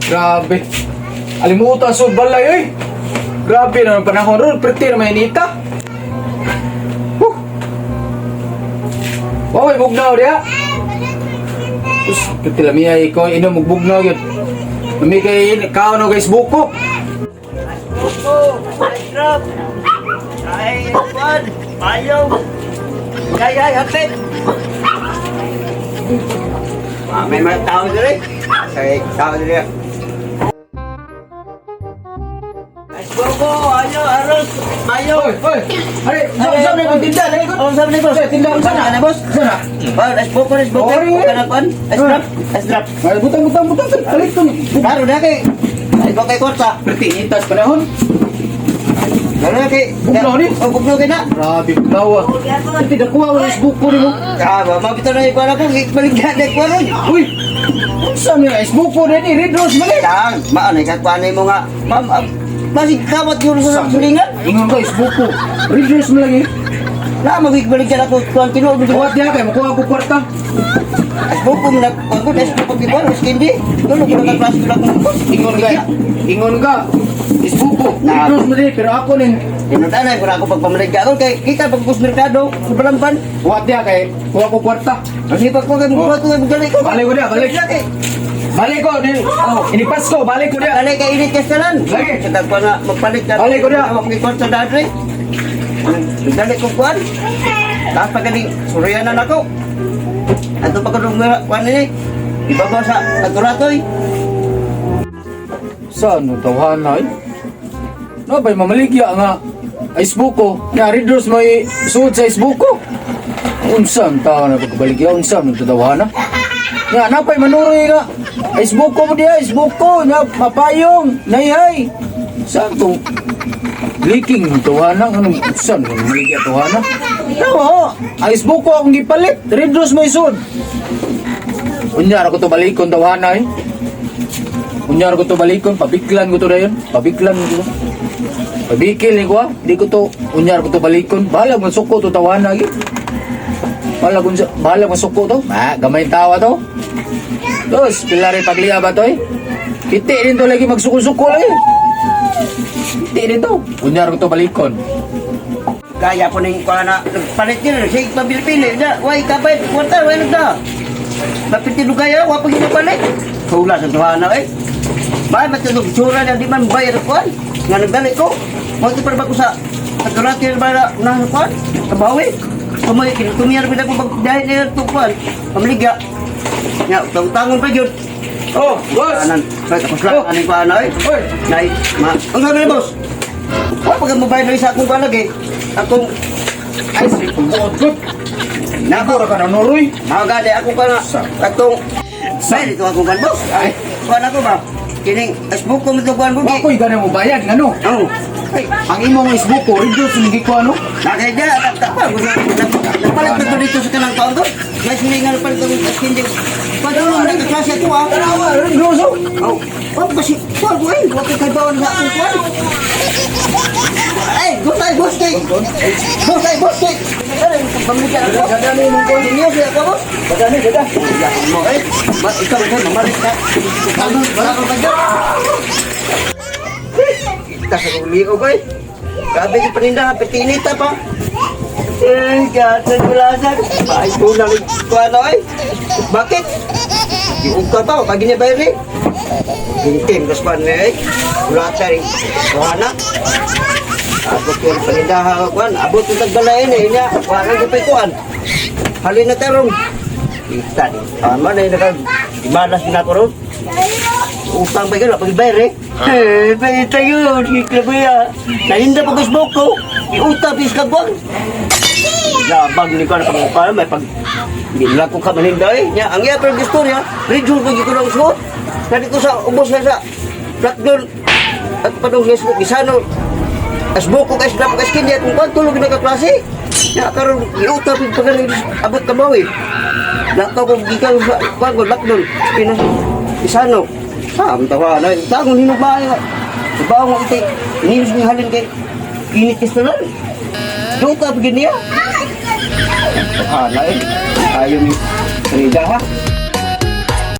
Grabe. Alimutan sa balay oy. Grabe na ang panahon ron, priti na mainita. Huh. Wow, may bugnaw diha. Us, priti lamiya ikaw inom og bugnaw gyud. Lami kay kaon og guys buko. Buko, ay drop. Ay, kwan, ayaw. Ay, ay, hapit. Ah, may mga tao diri. Say, tao diri. Ay, buko, ayaw, aros, ayaw. Oy, oy. Are, sa sa may tinda dai ko. Oh, sabi ni boss. Tinda unsa na? Ano, boss? Unsa na? Oh, ice buko, ice buko. Oy, oy. Kana kwan? Ice drop, ice drop. Ay, butang butang butang kalit to ni. Karo na kay. Ay, buko kay kwarta. Priti itas panahon. Karo na kay. Bugnaw ni. Oh, bugnaw kay na. Grabe bugnaw ah. Priti dakuha wa is buko nimo. Ah, mabito na yung kwan ako. Baligyan na yung kwan. Uy. Unsa ni is buko ni red rose man ni. Tang, maano ka kuanay mo nga. Ma'am, ah, basig kawat yun sa sulingan. Ingon ka is buko. Red rose man lagi. Na magigbaligyan ako kuan tinuod mo. Kuha diha kay makuha ko kwarta. As buko mo na kuan ko, as buko gikuan, as kindi. Tulo ko na klase ko lang ko. Ingon ka. Ingon ka. Is buko. Red rose man ni pero ako ning Tinudanay ko na ako pagpamaligya ako kay kita pagpus merkado sa Balamban. kuha diha kay kuha ko kwarta. Ang sipag ko kay mo ko kay balik ko. Balik ko diha, balik. Balik. Balik ko di. Oh. Ini Pasko, balik ko diha. Balik kay init kastalan. Lagi. Sa tagpa nga magpalit na. Balik ko diha. Ako sa dadre. Dali ko kuan. Tapos pagaling suryanan ako. Ato pa kanong kuan ni. Ibabaw sa Aguratoy. Saan ang tawhana eh? No, ba'y mamaligya nga ice buko. Na red rose may suod sa ice buko. Unsa ang tao na pagkabaligya, unsa ang tawhana? Nga, napay manuroy nga. Ice buko mo diya, ice buko. Nga, mapayong, nayhay. Saan to? Leaking ang tawhana. Anong saan ang maligya tawhana? No, ice buko akong gipalit. Red rose may suod. Unya, ako to balikon tawhana eh. Unyar ko to balikon, pabiklan ko to dayon. Pabiklan ko. Pabikil ni ko ah. Di ko to unyar ko to balikon. Bahala man suko to tawana gi. Bahala kun bahala man suko to. Ah, gamay tawa to. Dos, pila rin pagliya ba to eh? Piti din to lagi magsuko-suko lagi. Piti din to. Unyar ko to balikon. Gaya po ning kuan na nagpalit niya sige pabili-pili na way kabay kwarta way nagda. Mapiti lugaya wa pa ginapalit. Hula sa tuwa eh. Bay matulog tsura na di man bayar kuan. Nga nagdali ko. Mo ti para ko sa Aguratoy ba na unahan kuan? Kabawi. Kumoy kinutumiyar bida ko pag dahil niya to kuan. Pamligya. Nya utang-utangon pa jud. Oh, boss. Anan, bay tapos lang Oh. aning kuan ay. Oy. Nay, ma. Ang sabi ni boss. Wa pag mo bayad na isa akong kuan lagi. Akong Ay, si buot ko. Nako, Ra ka na nuroy. Magali ako ka na. Katong, bay, dito akong kan, boss. Ay. Kuan ako ba? Kining, asbuk ko mo kuan bugi. Wa ko'y ganang mo bayad ngano. Oh. Ay, Ang imong isbuko, red rose lagi ko ano. nakaya, nakapa. Napalit na to dito sa kanang taon to. May silingan pa rin itong hindi. Padulo mo na kaklase ito ah. Tanawa, red rose oh. Oh, oh, kasi, kuan ko eh. Huwag kang kaibawan sa akong kuan. Ay, boss ay, boss kay. Boss ay, boss kay. Ay, pamilya ako. Gada ni imong kuan. Inyo siya ako, boss. Gada ni, gada. Ya, mo eh. Ma, ikaw ikaw mamalit ka. Ano, wala ka ba dyan? Kita sa kong liog eh. Grabe yung paninda, petinita pa. Eh, gatan gulasan. Ay, kulang ko ano eh. Bakit? Iug ka pa, kagi niya bayar eh. Gintim, kas pa niya eh. Gulatan eh. Kuha na. Abot yung paninda, kuhan. Abot yung tagbalain eh. Niya, kuha na yung kuhan. Halin na tarong. Kita ni. Tama na yun naka malas na ako ron. Utang pa yun, pag-bayar eh. Eh, pwede yun, kuya. Nahinda pa ko ko. Iutang pa ka buwan. Labag ni ko na pangukala, may pag... Gila ko ka maninda eh. Nya, ang iya pero istorya, reduce ko ko lang suot. Nandito sa ubos na sa Blackdown at padong Facebook, isano. As buko kay sila kay skin kung kwan tulog na kaklase. Nya karon iutang pa ka abot ka bawi. Lakaw ko gikan sa kwan ko lockdown. Pinas isano. Sa am tawa na tagon hinog ba Bawo mo iti inilis ni halin kay init kis tanan. Duta pa gid niya. Hala eh. Ayo ni Rida ha.